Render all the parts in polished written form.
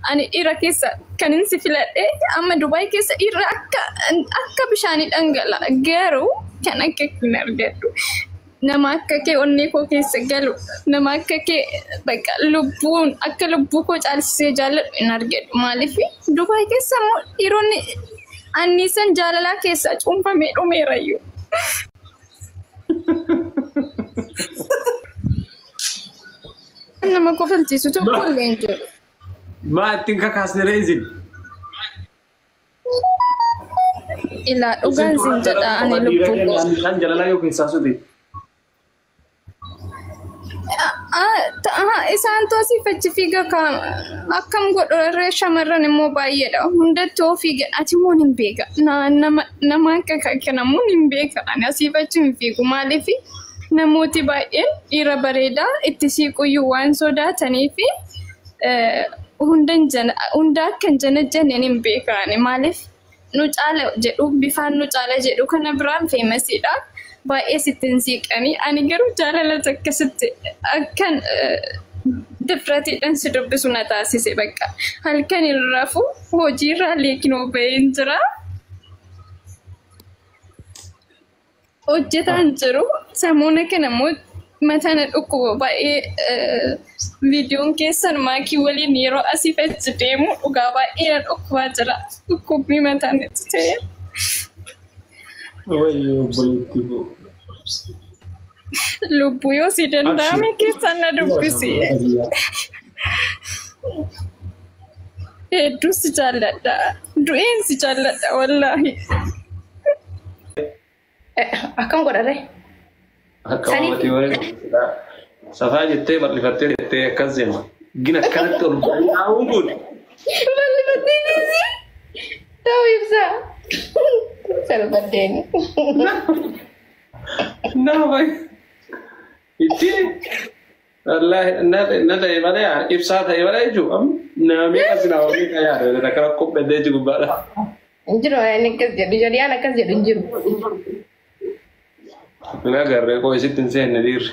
Ani dhiira keessa kanin si filadhe amma Dubaay keessa dhiirri akka bishaanii dhangala'a. Garuu kan akka kee hin argadhu. Nama akka kee onnee koo keessa galu, nama akka kee bakka lubbuun akka lubbuu koo caalchisee jaalladhu hin argadhu. Maaliif Dubaay keessa immoo dhiironni anniisan jaalalaa keessaa cuunfamee dhumeerayyuu. Nama kofalchiisu tokko illee hin jiru. Maa ittiin kakaasne ree isin? Ilaa dhugaan sin jedha ani lubbuu koo. Bishaan jalalaa yoo keessaa sute. Isaan toosii fachi fiiga akkam godhu irree shamarran immoo baay'eedha. Hundatti hoo fiigan ati immoo hin beeka. Nama akka kana immoo hin beeka. Ani asii fachi hin fiigu. Maaliif namooti baay'een dhiira bareedaa itti siiquyyuu waan sodaatanii fi hunda akka hin janajjaneen hin beeka. Ani maaliif nu caala jedhu bifaan nu caala jedhu kana biraan feemasiidha. Baay'ee sitti hin siiqanii. Ani garuu jaalala akkasitti akkan difratiidhaan si dubbisu na taasise bakka. Halkan hin rafu hojiirraa leekinoo bahee hin jira. Hojjetaan jiru. Samuuna kana immoo mataa na dhukkuba baay'ee viidiyoon keessan maakii waliin yeroo asii fi achi deemu dhugaa baay'ee na dhukkubaa jira. Dhukkubni mataa natti ta'e. Wayyoo obboleettii koo. Lubbuu yoo si danda'ame keessan na dubbisi. Hedduu si jaalladha. Du'een si jaalladha wallaahi. Akkam godharee? Akka maatii wayii safaa jettee bal'ifattee jettee akkas deema. Gina akkanatti ol ba'ee taa'uun kun. Bal'ifattee dhiisi. Ta'uu ibsaa. Salphaddeeni. Nama baay'ee. Ittiin wallaahi na ta'e malee ibsaa ta'e malee jechuudha. Nama meeqa silaa waa meeqa yaada akkana qopheessee jiru gubbaadha. Hin jiru inni akkas jedhu jedhiyaan akkas jedhu hin jiru. Hin agarree koo isitti hin seenne dhiirri.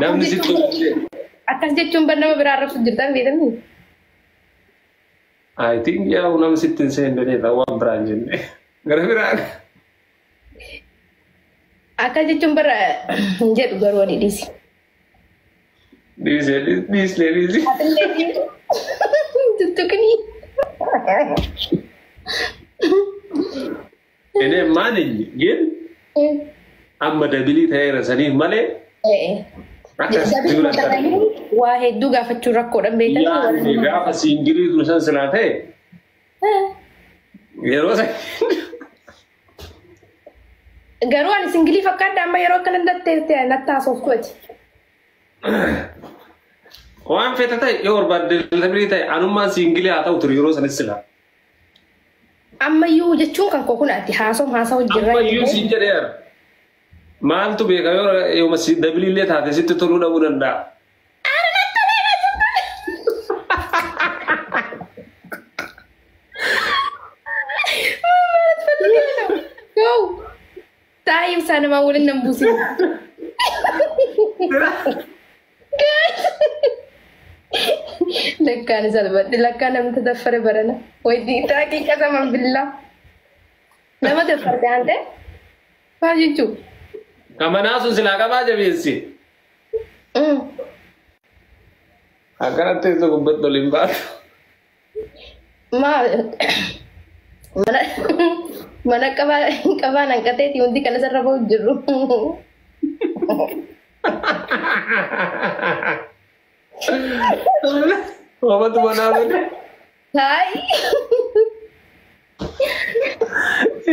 Namni sitti Akkas jechuun bar nama biraa arrabsu jirtan beektamii? I think yaa namni sitti hin seenne dheedha waan biraan jenne. Gara biraan. Akkas jechuun bar hin jedhu garuu ani dhiisi. Dhiisee dhiislee dhiisee. Atillee tuttuqnii. Inni maal ግን amma dabilii ta'eera saniif malee akka Waa hedduu gaafachuun rakkoodhaan beektan. Yaadni gaafa siingilii tun san silaa ta'e yeroo san Garuu ani singilii fakkaadha amma yeroo akkana natti natti haasoftu ati. Waan fete ta'e yoo barbaadde dabilii ta'e anummaan siingilii haa ta'u ture yeroo sanis silaa. Ammayyuu jechuun kan koo kun ati haasom haasawu jirra. Ammayyuu siin jedheera. Maaltu beeka yoo yooma dabilii illee taate sitti toluu dhabuu danda'a. Taa'ii ibsaa namaa waliin nan buusin. Lakkaan salphadhe lakkaan namni tattaffare barana. Wayitii taaqii qasaman billaa. Nama taffarte aan ta'e maal jechuu? Kamanaa sun silaa qabaa jabeessi. Akkanatti isa gubbatti ol hin baatu. Maal mana qabaa hanqateeti hundi kana sarara bahu jirru. Wamatu manaa bane. Taa'ii.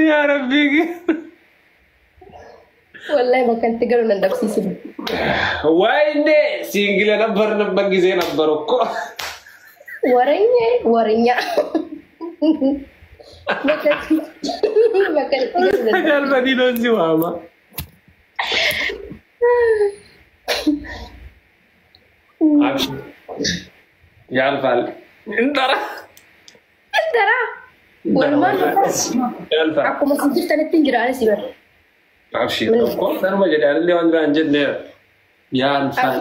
Yaa Rabbii. Wallahi bakka itti galu nan dhabsiisin. Wayne siingila nabbar nabbar gisee nabbar okko. Waranya waranya. Bakka itti galu nan Galbanii loon si waama. Abshir. Yaalfaal. Intara. Intara. Walumaan Yaalfaal. Akkuma isin jirtanitti hin jira anis bara. Abshir. Tokko sanuma jedhee anillee waan biraan jenneera. Yaalfaal.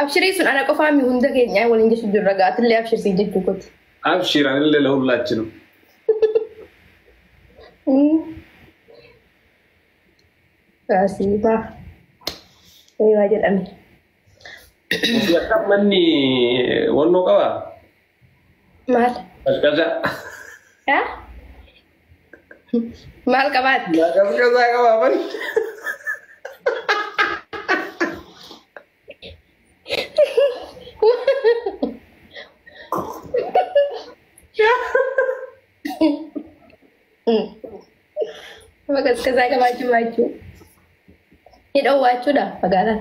Abshirii sun ana qofaa mi hunda keenya waliin jechuun jirra gaatillee abshirsii jechuu kooti. Abshir anillee ለሁላችንም. Baasii waa jedhame. Akka manni wannoo qabaa? Maal? Qasqasa. Maal qabaatti? Qasqasaa qabaa manni. Qasqasaa qabaachuu baachuu. Ni dhoowwaachuudha magaalaan.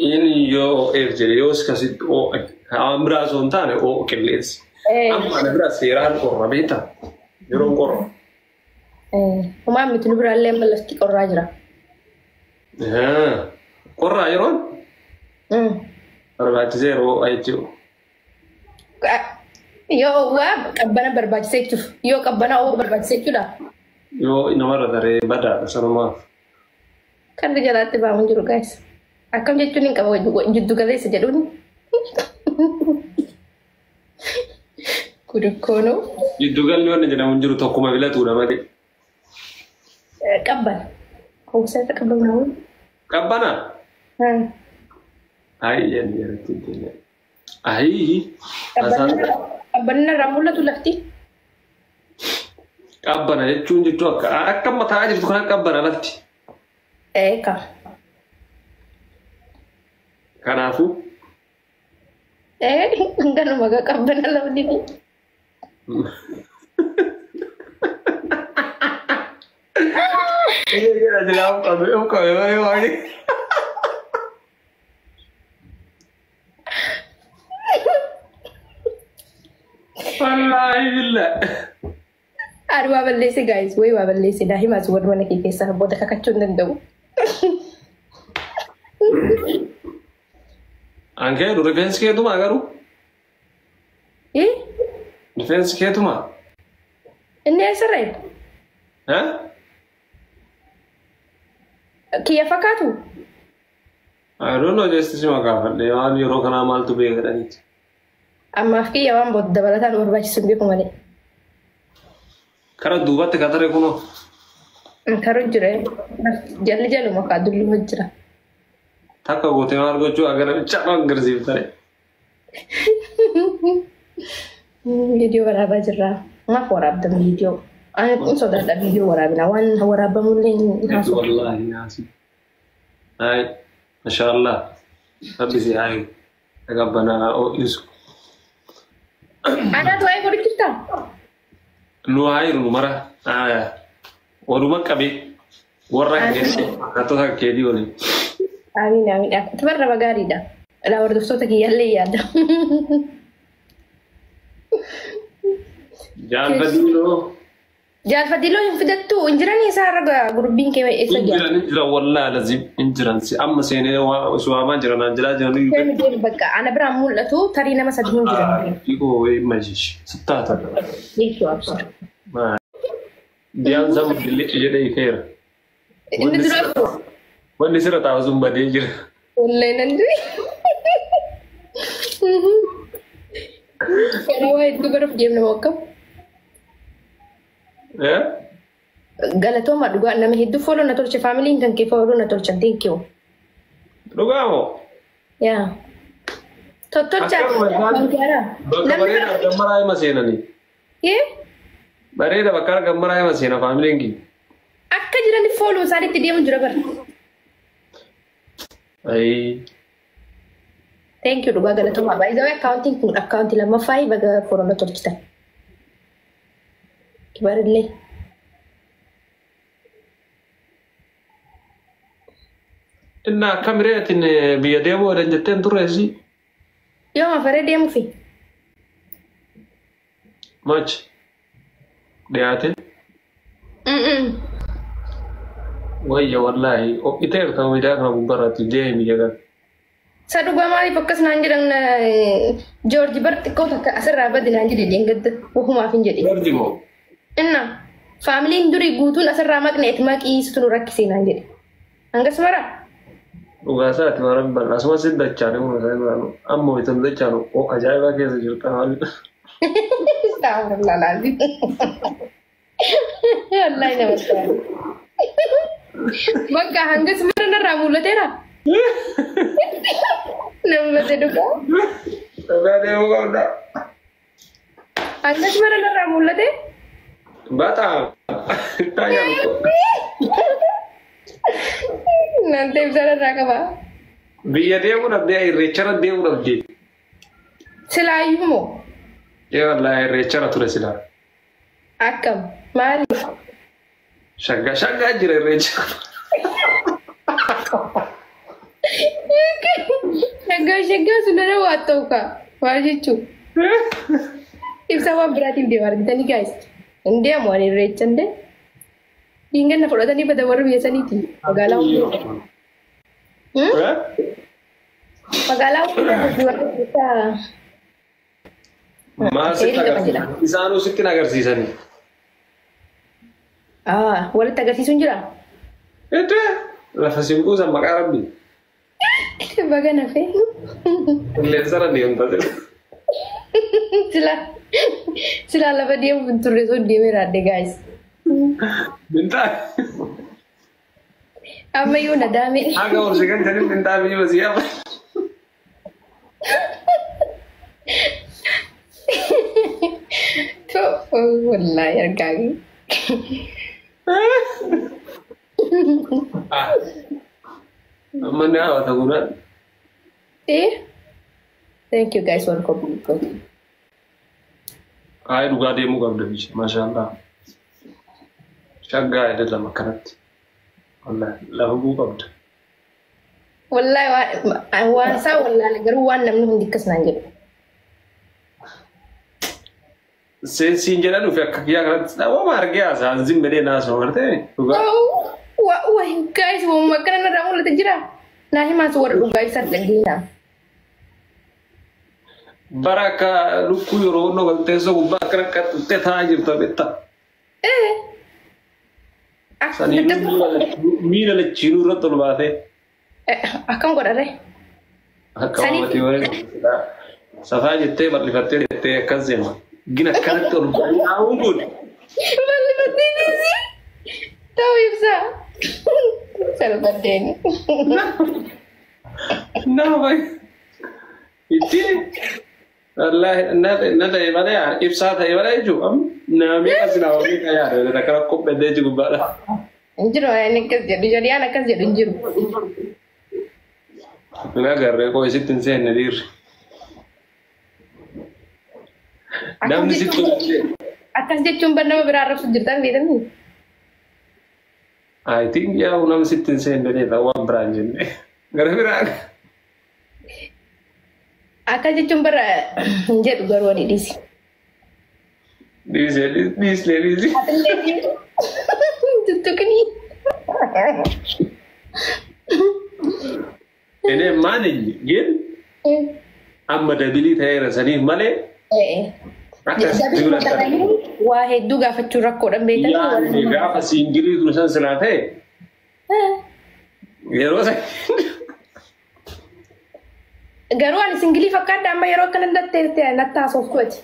Inni yoo oo'eef jedhe yoo akkasitti oo'e waan biraa osoo hin taane oo'u qilleensi. Amma ana bira seeraan qorra beektaa? Yeroon qorra. Homaa miti nu biraallee amma lafti qorraa jira. Qorraa yeroon? Barbaachisee yeroo oo'a jechuudha. Yoo oowwaa qabbana barbaachisee jechuuf yoo qabbana oowwa barbaachisee jechuudha. Yoo namarra taree badaadha sanumaaf. Karri jalaatti baamu jiru gaayis. Akkam jechuun hin qaba jiddu galeessa jedhuun. Kudukkoonoo. Jiddu galli wanni jedhamu hin jiru tokkuma filatuudha malee. Qabbana. Hoogsansa qabbana. Qabbana? Ayi jenni jedhatti jenni. Ayi. Qabbanna irraa mul'atu lafti. Qabbana jechuun jechuu akka akka mataa jirtu kana qabbana lafti. Eeka. Kanaafuu. Ganuma qabbana lafti. Wallaahi billah. Ani waa balleesse gaayis wayii waa balleesse daa'imaas warra mana kee keessaa booda kakachuu hin danda'u. Ankee rifeensi keetumaa garuu? Rifeensi keetumaa? Inni eessarra? Kiyya fakkaatu? I don't know just si gaafadhe waan yeroo kanaa maaltu beekadhaniiti. Ammaaf kiyya waan booda dabalataan barbaachisu hin beeku malee. Kara duubatti kataree kunoo. Karoo jira jalli jaluma kaa dulluma jira. Takka gootee maal gochuu agara caba agarsiiftare. Viidiyoo waraabaa jirra. Maaf waraabdan viidiyoo? Ani kun sodaadha viidiyoo waraabina waan waraabamullee hin haasofne. Wallaahi haasi. Hayi mashaallah rabbi si hayi taqabbanaa oo'isu. Anaatu waa'ee godhu jirtaa? Nu hayiru nu mara waluma qabee warra keessa akkatota keetii waliin. Amiin amiin. Tabarra gaariidha. Ilaa hordoftoota kiyyaallee yaada. Jaalfadiiloo. Jaalfadiiloo hin fidattu hin jiranii isaa irra gurbiin kee eessa jira? Hin jiran hin jiran wallaahi lazim hin jiran amma seenee waamaa jiran aan jiraa jiran. Deemi deemi bakka ana biraan mul'atu tarii nama sadi hin jiran. Dhiqoo wayii majjish sittaata. Jechuun absir. Biyaan zama billiqi jedhee ifeera. Inni dura koo. Wanni sirra taa'u sun badee jira. Wallahi nan duri. Kana waa hedduu baruuf deemna moo akkam? Galatooma dhugaa nama hedduu follow na tolche faamiliin kan kee follow na tolchan thank you. Dhugaa moo? Yaa. Tottolchaa. Bakka bareeda gammaraa hima seenanii. Bareeda bakka gammaraa hima seena faamiliin kee. Akka jiran follow isaaniitti deemu jira bara. Ayi. Thank you dhugaa galatooma. By the way accounting kun accountii lammaffaa baga follow na tolchitan. Kibarillee. Inna akkam reetiin biyya deemuu odan jetteen turreessi. Yoo mafaree deemuufi. Machi. Dhiyaate. Wayya wallaahi ho'iteerta miidiyaa kana gubbaarratti deemi jedhan. Sa dhugaa maaliif akkas naan jedhan Joorji bar xiqqoo takka asirraa badi naan jedhe deengedda wahumaaf hin jedhe. Joorji moo? Inna faamiliin durii guutuun asirraa maqneet maqii situ nu rakkisee naan jedhe. Hangas mara? Dhugaasaati waan rabbi bal'aa. Asuma sin dachaane kun osoo hin baanu. Amma itti dachaanu oo ajaa'ibaa keessa jirta maal. Astaghfirullah alazim. Wallahi nama ta'a. Bakka hangas mara narraa mul'ateera. Nama dhugaa. Dhugaa deemuu qabda. Hangas mara narraa mul'ate. Bataam. Taayyaa Naan ta'e ibsaa narraa qaba. Biyya deemuu dhabdee irreechara deemuu dhabdee. Silaayyuu moo? Ee wallaahi irreechara ture silaa. Akkam maaliif? Shaggaa shaggaa jira irreecha. Shaggaa shaggaa sun dana waa ta'u kaa maal jechuun? Ibsaa waan biraatiif deema argitanii gaayis. Hin deemu ani irreecha hin deemu. Diinganna fudhatanii bada warra biyya saniiti. Magaalaa hundee. Magaalaa hundee warra keessaa. Maal sitti agarsiisan? Isaanuu sitti agarsiisanii. Walitti agarsiisuun jira? Iddoo lafa siin buusan maqaa rabbii. Baga nafee. Qilleensarra deemta jira. Silaa lafa deemu hin turre sun deemee raadde gaayis. Mintaa. Ammayyuu na daame. Haga horsi kan jedhin mintaa biyyi basii hafa. Wallaahi argaa. Amma ni haawata kunaan. Thank you guys for coming. Ay dhugaa deemuu qabda biyya maashaallah. Shaggaa jedhama akkanatti. Wallaahi lafa bu'uu qabda. Wallaahi waan isaa wallaahi garuu waan namni hundi akkas naan jedhu. Seensiin jedhan dhufe akka kiyyaa kanatti waama argee haasa'an zimmelee naasoo gartee dhugaa. Wayi guys waanuma akkana narraa mul'ata jira. Naa himaas warra dhugaa ibsaan dhageenyaa. Bara akka lukkuu yeroo onnoo galteessoo gubbaa akkana qaxxuttee taa'aa jirta beektaa. Sanii miila lachiinuu irratti ol baatee. Akkam godharee? Akka maatii wayii safaa jettee bal'ifattee jettee akkas deema. Gina akkanatti ol baatee taa'uun kun. Bal'ifattee dhiisii? Ta'uu ibsaa. Salphaddeeni. Nama baay'ee. Ittiin. Wallaahi na ta'e malee ibsaa ta'e malee jechuun nama meeqa silaa meeqa yaada akkana qopheessee jiru gubbaadha. Hin jiru inni akkas jedhu shari'aan akkas jedhu hin jiru. Hin agarree koo isitti hin seenne dhiirri. Namni sitti Akkas jechuun bar nama biraa arrabsu jirtan beektamii? I think yaa namni sitti hin seenne dheedha waan biraa hin jenne. Gara biraa. Akkas jechuun bara hin jedhu garuu ani dhiisi. Dhiisee dhiislee dhiisee. Atillee tuttuqnii. Inni maal gin amma dabilii ta'eera saniif malee. Waa hedduu gaafachuun rakkoodhaan beekamu. Yaadni gaafa siingilii ture san silaa ta'e. Yeroo san. Garuu ani singilii fakkaadha amma yeroo akkana natti natti haasoftu ati.